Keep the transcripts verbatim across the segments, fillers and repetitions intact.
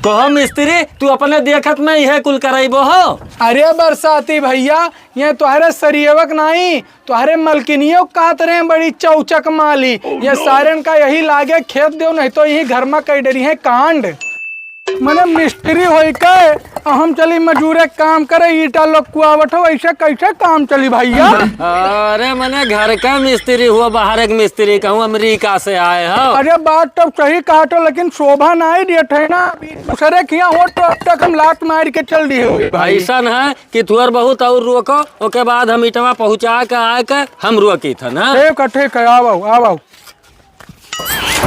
कहो मिस्त्री, तू अपने देखत में इहे कुल करइबो हो? अरे बरसाती भइया, ये तोहरे सरियवक नाहीं, तोहरे मलकिनियो कहत रहे बड़ी चौचक माली। ये सारन का यही लागे खेत देउ, नहीं तो यही घर में कइ डरिहैं कांड। मने मिस्त्री होइके, अ हम चली मजूरे काम करे, ईंटा लोकुआवत हो, ऐसे कैसे काम चली भइया? अरे मने घर का मिस्त्री हुआ, बाहर एक मिस्त्री कहूँ अमेरिका से आए हो। अरे बात तो सही कहत हो, लेकिन शोभा नाहीं देत है ना, अभी दूसरे किया हो तो अब तक हम लात मार के चल दिए हो भाई। ऐसन है कि थोर बहुत और रोको, ओके बाद हम ईंटवा पहुँचा के आए के हम रोकी था ना। ठीक है, ठीक है, आवो, आवो।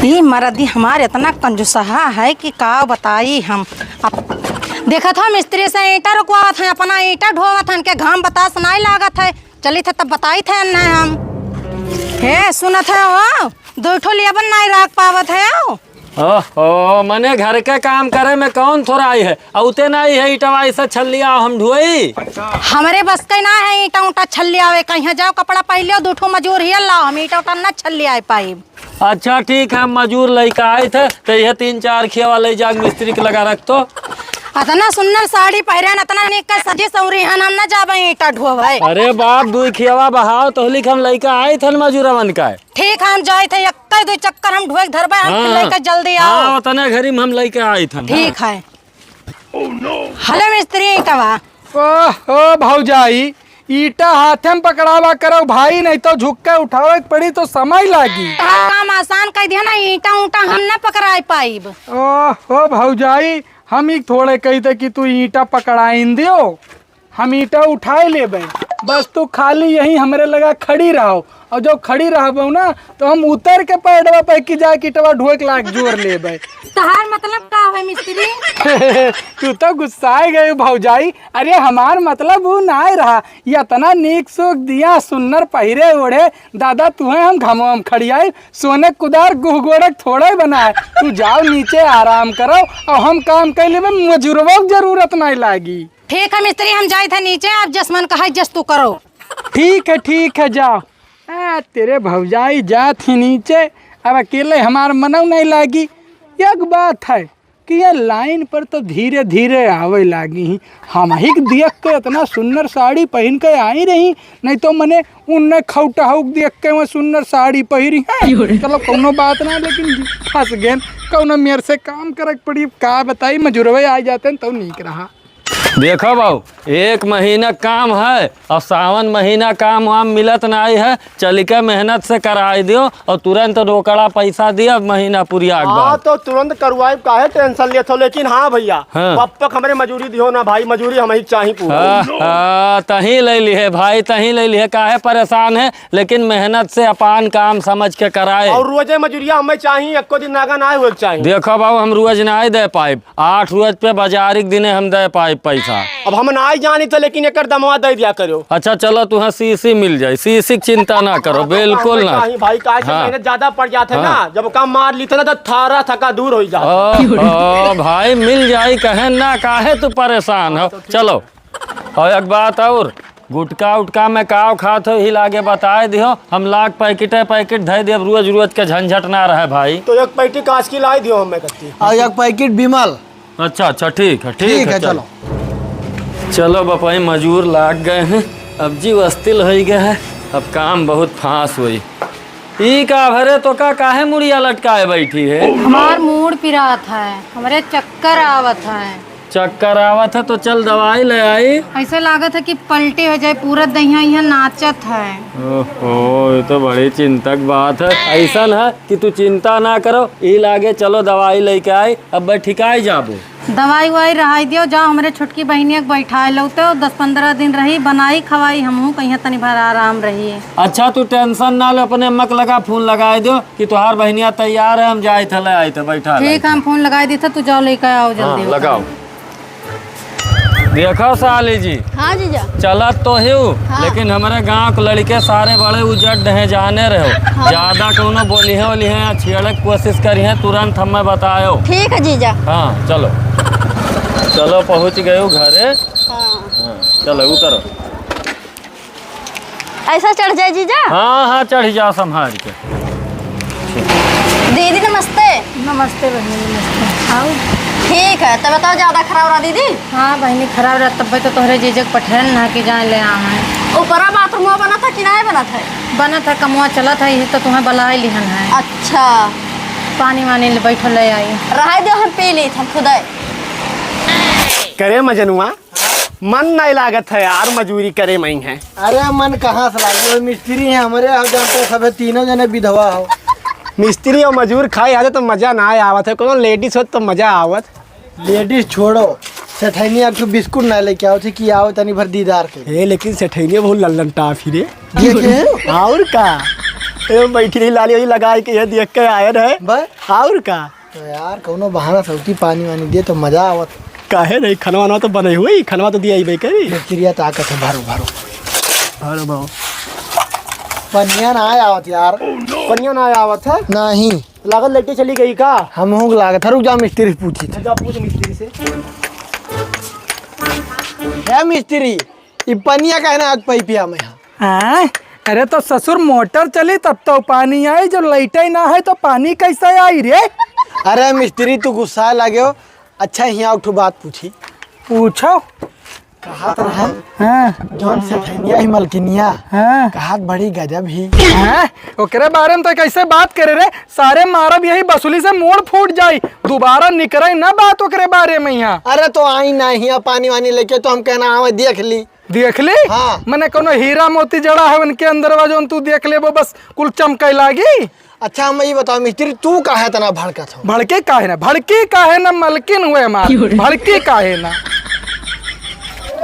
ई मरदी हमार इतना कंजूसहा है कि का बताई हम। अब देखत हो मिस्त्री से ईंटा रुकवावत हैं, अपना ईंटा ढोवत हैं, के घाम बतास नाहीं लागत है। चलित है तब बताइत है न हम। हे सुनत है हो, दो ठो लेबन नाहीं राख पावत है हो। ओहो, मने घर के काम करे में कौन थोराई है? अउते नाहीं है ईंटवा ऐसा छल्लिया हम ढोई। हमरे बस के ना है ईंटा ऊंटा छल्लियावे, कहीं जाओ कपड़ा पहन लियो, दो ठो मजूर हिया लाओ, हम ईंटा उटा ना छल्लियाए पाइब। अच्छा ठीक है, हम मजूर लइका आइत है, तो यह तीन चार खियावा ले जाके मिस्त्री के लगा रख तो। अतना सुन्नर साड़ी पहिरन, अतना नीक के सजी सवरी हन, हम ना जाबे ईंटा ढोवे। अरे बाप, दुई खियावा बहाओ, तोहली के हम लइका आइत हन मजूरवन का। ठीक है, हम जाइत है, एक्के दुई चक्कर हम ढोए के धरबे, हम फिर हाँ। लइका जल्दी आओ। हाँ, ओतने घरी में हम लइका आइत हन। ठीक है। हेलो मिस्त्री, ईंटवा। ओहो भौजाई, ईंटा हाथे में पकड़ावा करो भाई, नहीं तो झुक के उठावे के पड़ी तो समय लागी। तहार काम आसान कइ दिया ना, ईंटा ऊंटा हम ना पकड़ाए पाइब। ओहो भौजाई, हम ई थोड़े कहित है कि तू ईंटा पकड़ाइन दियो, हम ईंटा उठाए लेबे, बस तू खाली यहीं हमरे लगा खड़ी रहो, और जब खड़ी रहबो ना तो हम उतर के पैडवा पे की जाके ईंटवा ढोए के लाग जोर लेबे। तहार मतलब का है मिस्त्री? तू तो गुस्साए गए भौजाई। अरे हमार मतलब ऊ नाय रहा, ये इतना नीक सूख दिया, सुन्नर पहिरे ओढ़े, दादा तुहे हम घमवा में खड़ियाई, सोने कुदार गुह गोड़क थोड़े बनाए। तू जाओ नीचे आराम करो, और हम काम कर लेबे, मजूरवा के जरूरत नाय लागी। ठीक है मिस्त्री, हम जाइत है नीचे, आप जस मन कहे जस तू करो। ठीक है, ठीक है, जाओ। आ, तेरे भौजाई जात ही नीचे, अब अकेले हमार मनौ नहीं लागी। एक बात है कि ये लाइन पर तो धीरे धीरे आवे लागी ही। हम ही के देख के इतना सुन्नर साड़ी पहिन के आई रही, नहीं तो मने उन्ने खौटहौक देख के वह सुन्नर साड़ी पहिरी है। चलो कौनो बात ना, लेकिन फंस गए, कौनो मेर से काम करे के पड़ी। का बताई, मजूरवे आ जाते हैं तो नीक रहा। देखो बाबू, एक महीना काम है, अब सावन महीना काम वाम मिलत नाई है, चलिके मेहनत से कराई दियो और तुरंत रोकड़ा पैसा दियो, अब महीना पुरिया के हाँ, बाद। तो तुरंत करवाई, काहे tension लेत हो? लेकिन हाँ भइया, हाँ। अब तक हमरे मजूरी दियो ना भाई, मजूरी हमही चाही पूरा। हाँ, हाँ, तहीं ले लिहे भाई, तहीं ले लिहे, काहे परेशान है? लेकिन मेहनत से अपान काम समझ के कराए। और रोजे मजूरिया हमें चाही, एको दिन नागा ना होए के चाही। देखो बाबू, हम रोज नाई दे पाइब, आठ रोज पे बाजारी के दिने हम दे पाइब पैसा। अब हम नाई जानी तो, लेकिन एकर दमवा दे दिया करो। अच्छा चलो, तुहें सीसी मिल जाई, सीसी के चिंता ना करो, हाँ, तो बिल्कुल ना। चाही भाई, काहे से हाँ। मेहनत ज्यादा पड़ जात है हाँ। ना, जब काम मार ली थे ना तो थारा थका दूर हो जात। ओ, ओ, भाई मिल जाई, कहे ना, काहे तू परेशान हो? हाँ, तो ठीक चलो। है। और एक बात और, गुटखा उटखा में काव खात हो, ही लागे बताए दिहो, हम लाग पैकेटे पैकेट धइ देब, रोज रोज के झंझट ना रहे भाई। तो एक पैकेट कास की लाई दिहो हमें कत्ती। और एक पैकेट विमल। अच्छा, अच्छा, ठीक है, ठीक ठीक है, है, चलो। चलो। चलो बपाई, मजूर लाग गए हैं, अब जी अस्तिल होइ गए है, अब काम बहुत फांस होई। ई का भरे तो का, काहे मुड़िया लटकाए बैठी है? हमार मूड़ पिरात है, हमरे चक्कर आवत है। चक्कर आवत है तो चल दवाई ले आई। ऐसे लागत है कि पलटी हो जाए, पूरा दहिया इहाँ नाचत है। ओहो, ये तो बड़ी चिंता की बात है। ऐसन है कि तू चिंता ना करो, ई लागे चलो दवाई लेके आई, अब ठिकाई जाबो। दवाई उवाई रहाई दियो, जाओ हमरे छोटकी बहिनिया के बैठाए लो तो दस पन्द्रह दिन रही, बनाई खवाई, हमहू कहिया तनी भर आराम रही। अच्छा तू tension ना ले, अपने अम्मा के लगा फोन लगाए दियो कि तोहार बहिनिया तैयार है, हम जाए थे ले आए थे बैठा ठीक है, हम फोन लगाए दी थे, तू जाओ लेके आओ जल्दी हाँ, होकर। लगाओ। देखो साली जी, हाँ जीजा। चलत तो हिउ, हाँ। लेकिन हमरे गांव के लड़के सारे बड़े उजट हैं, जाने रहो। हाँ। ज्यादा कौनो बोलिहे ओलिहे या छेड़े के कोशिश करिहे, तुरंत हमें बतायो। ठीक है जीजा। हाँ, चलो। चलो, पहुँच गए हो घरे। हाँ। हाँ, चलो, उतरो। ऐसा चढ़ जाए जीजा? हाँ, हाँ, चढ़ जा संभाल के। दीदी नमस्ते। नमस्ते बहिनी, नमस्ते। आओ। ठीक है, तब बताओ, ज्यादा खराब रहा दीदी? हाँ बहिनी, खराब रहा, तब तो तोहरे जीजक पठेन ना कि जाए ले आ है। ऊपरा बाथरूम बनत है कि नहीं बनत है? बनत है, कमवा चलत है, यही तो तुम्हें बुलाए लिहन है। अच्छा। पानी वानी ले बैठो, ले आई। रहाई दो, हम पी ली थन खुदे। करे मजनुआ, मन नहीं लागत है यार, मजूरी करे मई है। अरे मन कहाँ से लागी, वो मिस्त्री है हमरे, आप जानते हैं, सभे तीनों जने विधवा हो। मिस्त्री और मजूर खाए आते तो मजा ना आवत है, कोनो लेडीज होत तो मजा आवत। लेडीज छोड़ो, सेठैनिया एक ठो बिस्कुट ना लेके आओ थी कि आओ तनी भर दीदार के। ए, लेकिन सेठैनिया बहुत लल्लन टाफी रे। देखे? और का? ए, बैठी रही लाली, वही लगाए के ये देख के आए रहे। बस। और का? तो यार, कौनो बहाना सौती पानी वानी दे तो मजा आवत। काहे नहीं? खनवा ना तो बने हुई, खनवा तो दिया ही बे करी। मिस्त्रिया ताकत है, भरो, भरो। भरो, भरो। पनिया ना आवत यार। पनिया ना आवत है? नहीं। लागत लइटे चली गई का? हमहू के लागत है। रुक जा, मिस्त्री से पूछी। जा पूछ मिस्त्री से। हे मिस्त्री, ई पनिया काहे ना आत पाइपिया में? हाँ? अरे तो ससुर मोटर चली तब तो पानी आई, जब लइटे ना है तो पानी कैसे आई रे? अरे मिस्त्री, तू गुस्सा लागे हो। अच्छा, हियाँ एक ठो बात पूछी। पूछो। कहत रहन, हाँ। जौन सेठैनिया ही मलकिनिया, हाँ। कहत बड़ी गजब ही। हाँ? ओकरे बारे में तो कैसे बात करे रे? सारे मारब यही बसुली से मोड़ फूट जाई, दोबारा निकरे ना बात ओकरे बारे में यहाँ। अरे तो आई ना हियाँ पानी वानी लेके, तो हम कहना आवे देख ली। देख ली? हाँ। मने कोनो हीरा मोती जड़ा है उनके अंदरवा, जौन तू देख लेबो बस कुल चमके लागी। अच्छा, हम ई बताओ मिस्त्री, तू काहे इतना भड़कत हो? भड़के काहे ना, भड़के काहे ना, मलकिन हुए हमार, भड़के काहे ना।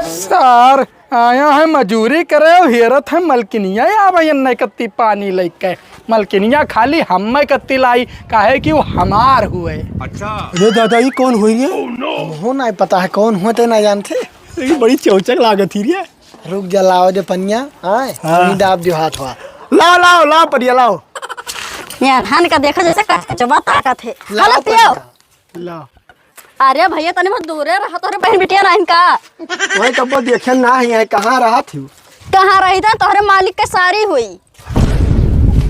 सार आया है मजूरी करे और हेरत है मलकिनिया, या भैया नहीं कत्ती पानी लेके। मलकिनिया खाली हम्मे कत्ती लाई, काहे कि वो हमार हुए। अच्छा। अरे दादा, ई कौन हुई रे? हमहू नहीं पता है कौन हुए, ते ना जानते। ई बड़ी चौचक लागत ही रे। रुक जा, लाओ दे पनिया। आए, हाँ। वहीं डाब दियो हाथ हुआ। लाओ, लाओ, लाओ पनिया, लाओ। यहाँ धान का देखो जैसे कचकचवा ताकत है। लाओ हेलो, पियो। पनिया, लाओ। अरे भैया, तनी बहुत दूरे रहा, तोरे बहन बिटिया ना इनका। वही कब देखे ना ही है, कहाँ रहा थी? कहाँ रही था, तोहरे मालिक के सारी हुई।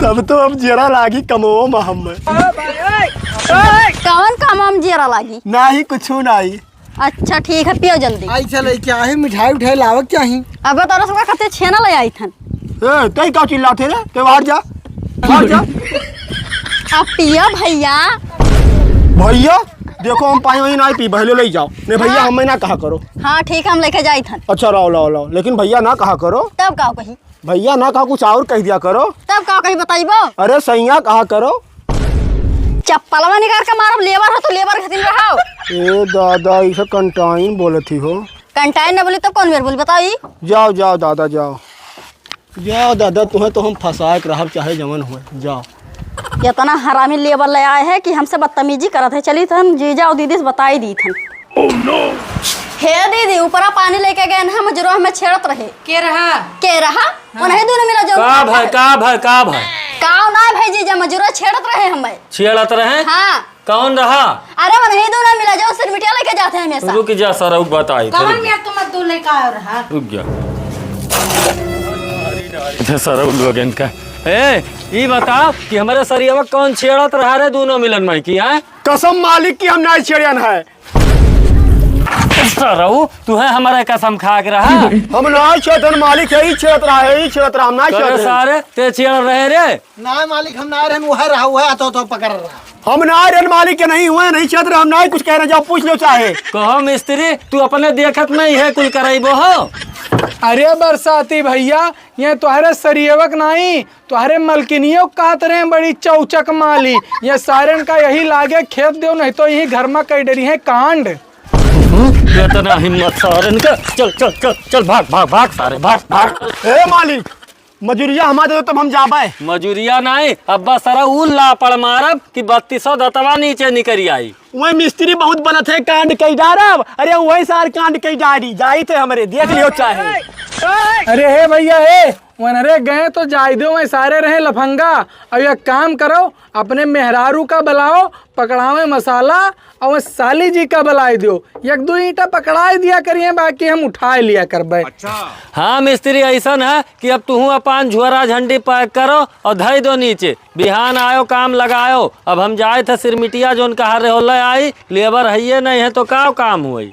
तब तो अब जेरा लागी कमो में हम। कौन कमो में जेरा लागी? नाही, कुछ नाही। अच्छा, ठीक है, पियो जल्दी। आई चले, क्या है, मिठाई उठाई लावक क्या ही? अब तोरा सबका खातिर छेना ले आई थन। ए, तई का चिल्लाते रे? ते बाहर जा, बाहर जा। अब पियो भैया। भैया, देखो हम पानी वानी ना पी, पहले ले जाओ। नहीं भैया, हाँ। हमें ना कहा करो। हाँ, ठीक है, हम लेके जाई थन। अच्छा, लाओ, लाओ, लाओ, लेकिन भैया ना कहा करो। तब का कही? भैया ना कहा, कुछ और कह दिया करो। तब का कही बताइबो? अरे सैया कहा करो। चप्पलवा निकाल के मारब, लेबर हो तो लेबर खातिर रहो। ए दादा, इसे कंटाइन बोलत ही हो। कंटाइन ना बोली तो कौन बेर बोली बताई? जाओ, जाओ दादा, जाओ। जाओ दादा, तुम्हें तो हम फंसाए के रहब, चाहे जवन हुए। जाओ। इतना हरामी लेबर ले आए हैं कि हमसे बदतमीजी करत है। चली थन जीजा और दीदी से बताई दी थन। हे दीदी, ऊपरा पानी लेके गए ना, मजूरो हमें छेड़त रहे। के रहा? के रहा? हाँ। उन्हें दोनों मिला जो का भाई, का भाई, का भाई? का ना भाई जीजा, मजूरो छेड़त रहे हमें। छेड़त रहे? हाँ। कौन रहा? अरे उन्हें दोनों मिला जो सिरमिटिया लेके जाते हैं हमेशा। रुक जा सरऊ, बताई थे, कौन रुक जा। मेरे तुम दो लेके आयो रहा? रुक जा। इधर सरऊ लोगन का। ए, ई बताओ कि हमारे सरियवा कौन छेड़त रहा रे दोनों मिलन में की, हैं? कसम मालिक की हम नहीं छेड़न है। सरऊ, तू है हमारे कसम खा के रहा। हम ना छेड़न मालिक है, ई छेड़त रहा है, ई छेड़त रहा, हम ना करे छेड़न। सारे, ते छेड़ रहे रे। ना मालिक, हम ना रहन, वो है रहा, वो है, तो, तो पकड़ रहा। हम ना रहन मालिक के नहीं हुए, नहीं छेड़त रहे, हम ना कुछ कह रहे, जाओ पूछ लो चाहे। कहो मिस्त्री, तू अपने देखत में ही है कुल कराइबो हो। अरे बरसाती भैया, ये तोहरे सरियवक नहीं, तोहरे मलकिनियो कहत रहे बड़ी चौचक माली। ये सारन का यही लागे खेत देव, नहीं तो यही घर में कई डरी है कांड। इतना हिम्मत सारन का। चल, चल, चल, चल, भाग, भाग, भाग सारे, भाग, भाग। ए मालिक, मजूरिया हमारे दे दो तब हम जाबे। मजूरिया नहीं, अब्बा सारा ऊ लापड़ मारब कि बत्तीसों दतवा नीचे निकरी आई। वही मिस्त्री बहुत बनत है, कांड कई डारब। अरे वही सार कांड कई डारी, जाई थे हमरे, देख लियो चाहे। अरे हे भैया, हे, वनरे गए तो जाई दो, वही सारे रहे लफंगा। अब एक काम करो, अपने मेहरारू का बुलाओ, पकड़ावे मसाला, और वही साली जी का बुलाई दो, एक दो ईंटा पकड़ाई दिया करिए, बाकी हम उठाए लिया करबे। अच्छा। हाँ मिस्त्री, ऐसन है कि अब तुहू अपन झुअरा झंडी पैक करो और धई दो नीचे। बिहान आयो, काम लगायो। अब हम जाए थे सिरमिटिया, जोन कहा रहे होला, आई, लेबर हइये नहीं है तो का काम हुई?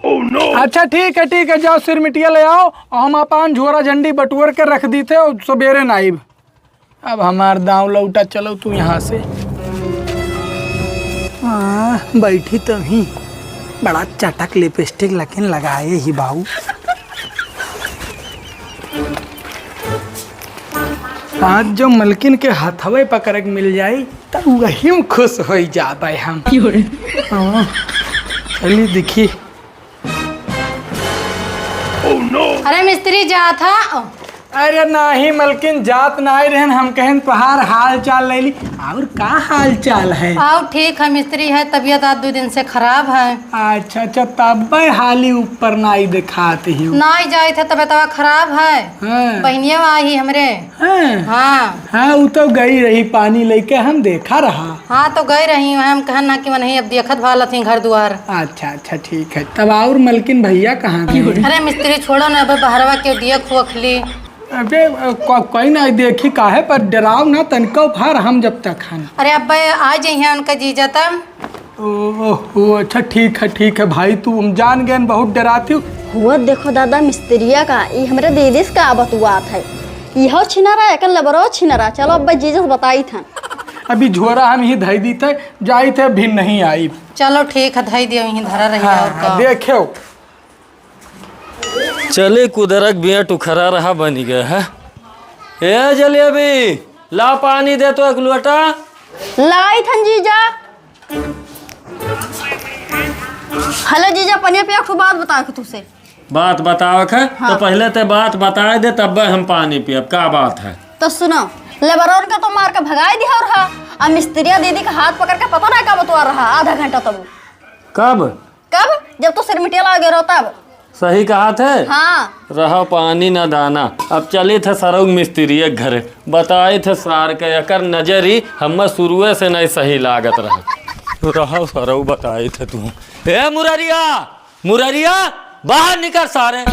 अच्छा ठीक है, ठीक है, जाओ सिरमिटिया ले आओ और हम अपन झोरा झंडी बटोर के रख दी थे और सबेरे ना आइब। अब हमार दाँव लौटा, चलो तू यहाँ से। हाँ, बैठी तो ही, बड़ा चटक लिपस्टिक लेकिन लगाए ही बाऊ। आज जो मलकिन के हथवे पकड़े के मिल जाई, तब वही में खुश होई जाबे हम। हाँ, चली देखी। अरे मिस्त्री जात हा। अरे नाही मलकिन, जात नाही रहन, हम कहन तोहार हाल चाल ले ली। और का हाल चाल है? और ठीक है मिस्त्री, है तबीयत आज दो दिन से खराब है। अच्छा अच्छा, तब्बे हाली ऊपर नाही देखात ही। नाही जाइत है, तबीयतवा खराब है। हाँ। बहिनिया आई हमरे। हाँ। हाँ। हाँ, उ तो गई रही पानी लेके, हम देखा रहा। हाँ, तो गई रही, हम कहन ना कि मनही अब देखत भालत ही घर दुआर। अच्छा, अच्छा, ठीक है। तब और मलकिन भैया कहाँ गए? अरे मिस्त्री छोड़ो ना, अब बहरवा के दिया खुअखली। अबे, अ, को-, कोई ना देखी काहे पर डराव ना तनिको भर हम जब तक हन। अरे अब आ जइहे उनका जीजा तब। ओ, ओ, ओ, अच्छा, ठीक है, ठीक है भाई, तू हम जान गए, बहुत डराती हूँ। हुआ देखो दादा मिस्त्रिया का, ई हमरे दीदी से का बतुआत है। इहो छिनरा, एकर लबरो छिनरा। चलो अब जीजा से बताई था। अभी झोरा हम ही धई दी थे, जाई थे, अभी नहीं आई। चलो ठीक है, धई दियो, यहीं धरा रही हाँ, और हाँ, का। देखो। चले कुदरक बिया टुखरा रहा बनी गए है। ए जलेबी, ला पानी दे तो एक लोटा। लाई थन जीजा। हेलो जीजा, पनिया पिया, खूब बात बतावे के तुसे। बात बतावे के? हाँ। तो पहले ते बात बताए दे, तब हम पानी पियब। का बात है? तो सुनो, लेबरन का तो मार के भगाई दिया रहा, अब मिस्त्रिया दीदी का हाथ पकड़ के पता नहीं का बतवा रहा आधा घंटा तब। कब? कब? जब तू सिरमिटिया लागे रहो तब। सही कहा थे? हाँ। रहा पानी ना दाना। अब चली थे सरऊ मिस्त्रिये के घरे, बताई थे सार के, एकर नजरी हमें शुरुए से नहीं सही लागत रहा। रहा सरऊ बताई थे तू। ए मुररिया, मुररिया, बाहर निकर सारे।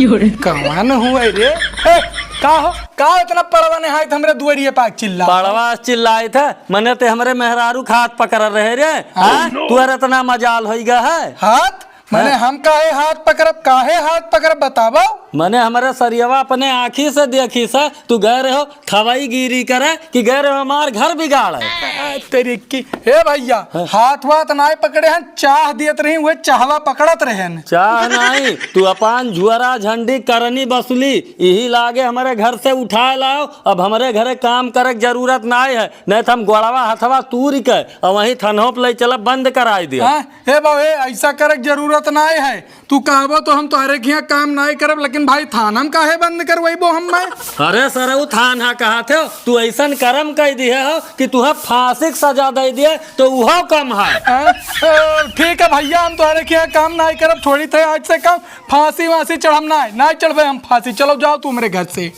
कौन हुआ रे? ए, का हो? का इतना पड़वा ने हाथ हमरे दुआरिये पाक चिल्ला? पड़वा चिल्लाए थे, मने ते हमरे मेहरारू खात पकड़ रहे रे। हाँ? हाँ? तू अरे इतना मजाल होई गया है? हाथ? मने हाँ? हम काहे हाथ पकड़ब, काहे हाथ पकड़ब, बतावा? मने हमरे सरियवा अपने आँखी से देखी से, तू गए रहो खवाई गिरी करे कि गए रहो हमार घर बिगाड़े? आ, तेरी की, ए भैया, हाँ? हाथ वाथ नाय पकड़े हन, चाह दियत रही, उहे चाहवा पकड़त रहेन। चाह नाई, तू अपन झुअरा झंडी करनी बसुली, इही लागे हमरे घर से उठाए लाओ, अब हमरे घरे काम करे के जरूरत नाय है, नहीं तो हम गोड़वा हथवा तूर के और वहीं थनहोप ले चलब, बंद कराई दियो। हाँ? ए बाबू, ए, ऐसा करे के जरूरत नाय है। तू कहबो तो हम तोहरे खियाँ काम नाय करब, लेकिन भाई थाना में काहे बंद करवैबो हम मैं? अरे सरऊ थाना कहा थे, तू ऐसन करम कह दिए हो कि तुहे फांसी के सजा दे दिए तो उहो कम है। हाँ? ए, ठीक है भैया, हम तोहरे खियाँ काम नाय करब, छोड़ी थे आज से काम, फांसी वांसी चढ़म नाय, नाय चढ़बे हम फांसी, चलो जाओ तू मेरे घर से।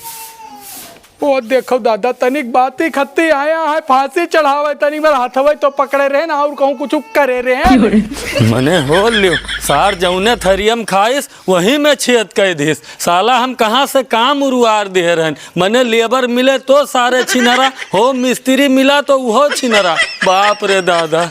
ओ देखो दादा, तनिक बाती खत्ती आया है, फांसी चढ़ावे, तनिक बार हथवे तो पकड़े रहे ना, और कहूँ कुछ करे रहे हैं। मने हो लियो, सार जौने थरियम खाइस, वही में छेद कइ दिस। साला हम कहाँ से काम उरुआर दिहे रहन, मने लेबर मिले तो सारे छिनरा, हो मिस्त्री मिला तो उहो छिनरा। बाप रे दादा।